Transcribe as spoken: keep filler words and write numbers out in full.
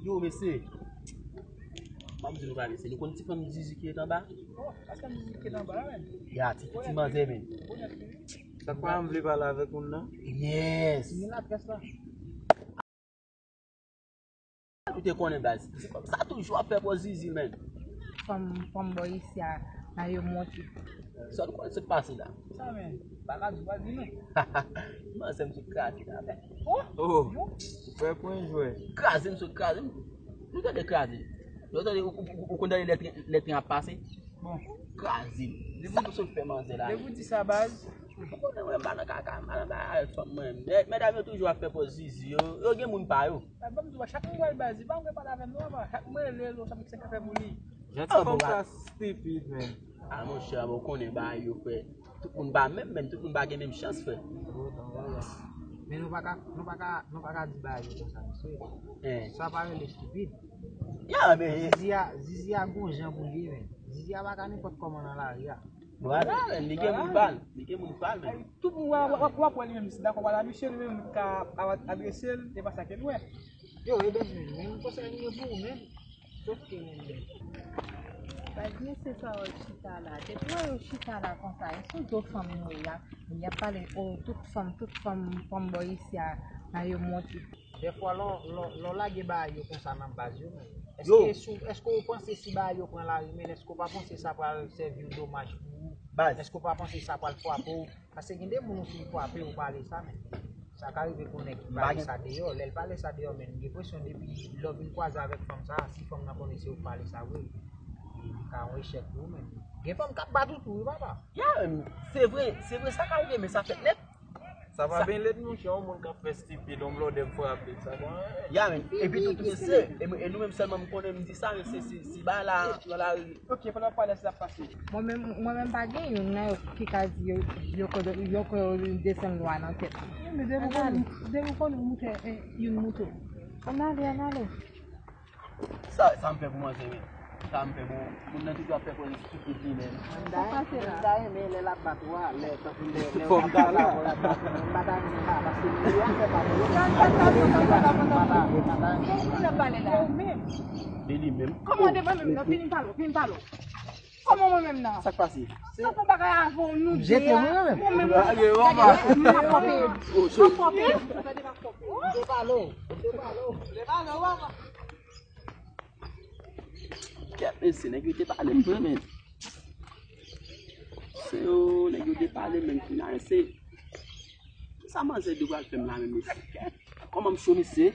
Yo, mesye. M ap di nou bagay, mesye. Nou konn ti fanm Zizi ki ret anba? Oh, pa ti fanm Zizi ki ret anba la, menm. Ya, ti, ti manzè, menm. Sa k pa m vle pale avèk moun nan? Yes. Ni ladrès la. Ou te konnen, baz. Ti fanm sa toujou ap fè pòz Zizi, menm. Fanm, fanm bò isi a, nan yo monte. Sa nou konn se pase la. Sa, men, pa ka di, pa di, non. Manzè m sot kraze la, men. Oh! Oh! Ou fè pwen jwè. Kraze m sot kraze m. Nou tande kraze. Nou tande, ou, ou, ou, ou konn tande lè tren, lè tren ap pase? Bon. Kraze m. Sa m sot fè manzè la. Depi w di sa, baz. Ou konnen mwen m pa nan kaka, m pa nan bagay fanm mwen. Mè-, medam yo toujou ap fè pòz Zizi yo. Yo gen moun pa yo. Ban m di w, chak mwen wè l baz, li pa vle pale avè m non, apa. Chak mwen rele l, sa m fè pou li. Jan ti fanm sa stipid, men. A, monchè, ou konnen bagay yo, frè. Tout moun pa menm, menm tout moun pa gen menm chans, frè. Men nou pa ka, nou pa ka, nou pa ka di bagay yo konsa, mesye. Sa pa rele stipid. Ya, men Zizi a, Zizi a gon jan pou li, men. Zizi a pa ka nenpòt kòman nan lari a. Vwala, men li gen moun pa l, li gen moun pa l, men. Tout moun w ap, w ap, w ap wè li menm, li dakò pale a misye, li menm ka adrese l, e pa sa ke l wè. Yo, e Benjamin, men m konsèy mwen pou ou menm. Sòf ke menm. Baz, mesye sa yo chita la. Depi wè yo chita la konsa, e sou do fanm nou ye la. Y ap pale, o, tout fanm, tout fanm, fanm bò isi a, nan yo monte. Dèfwa, lè w, lè w, lè w lage bagay yo konsa nan baz yo, men. Yo. Èske sou, èske w panse si bagay yo pran lari, men èske w pa panse sa pral sèvi w domaj pou ou? Baz. Èske w pa panse sa pral frape w? Paske gen de moun ou fin frape, ou pale sa, men. Sa ka rive pou nèg ki pale sa deyò. Lè l pale sa deyò, men, m gen enpresyon depi lè w vin kwaze avèk fanm sa, si fanm nan konnen se ou k pale sa vre, li ka yon echèk pou ou, men. Gen fanm k ap bat ou tou, wi, papa. Ya, men, se vre, se vre, sa ka rive, men sa fèt nèt. Sa pa byen lèd, monchè, yon moun k ap fè stipid, yon blòdè frape, sa pa anyen. Ya, men, epi tout, mesye, e, e nou menm sèlman m konnen m di sa, men se, se, se bagay la, nan lari. Ok, pandan w ap pale, sa ap pase. Mwen menm, mwen menm pa gen youn nan yo ki ka di yo, yo ko, yo ko desann lwa nan tèt li. Men depi w konnen, depi w konnen w moute, eh, youn moute w. Ann ale, ann ale. Sa, sa m fè pou manzè, men. Sa m fè pou moun nan toujou ap fè pòz stipid li menm. Sa pase la. M ta renmen lè l ap bat ou a, lè, tankou lè, lè w ap bat ou a, m pa ta renmen sa, paske li ap fè pa pou ou. Sa, sa, sa, sa, sa, sa, sa, sa. M pa ta, m pa ta renmen sa. Konn moun ap pale la. Yo menm. E li menm. Kòman devan menm nan? Vin pale, vin pale. Kòman mwen menm nan? Sa k pase? Sa fè bagay avè w, nou de a. Mwen menm, mwen menm, m ap frape. M ap frape. Ou te pale w. Ou te pale w. Ou te pale w, papa. Kèt, mesye, nèg yo te pale m vre, men. Se yo, nèg yo te pale, men, final, se. Sa manzè de pral fè m la, men, mesye. Kèt, kòman m cho, mesye?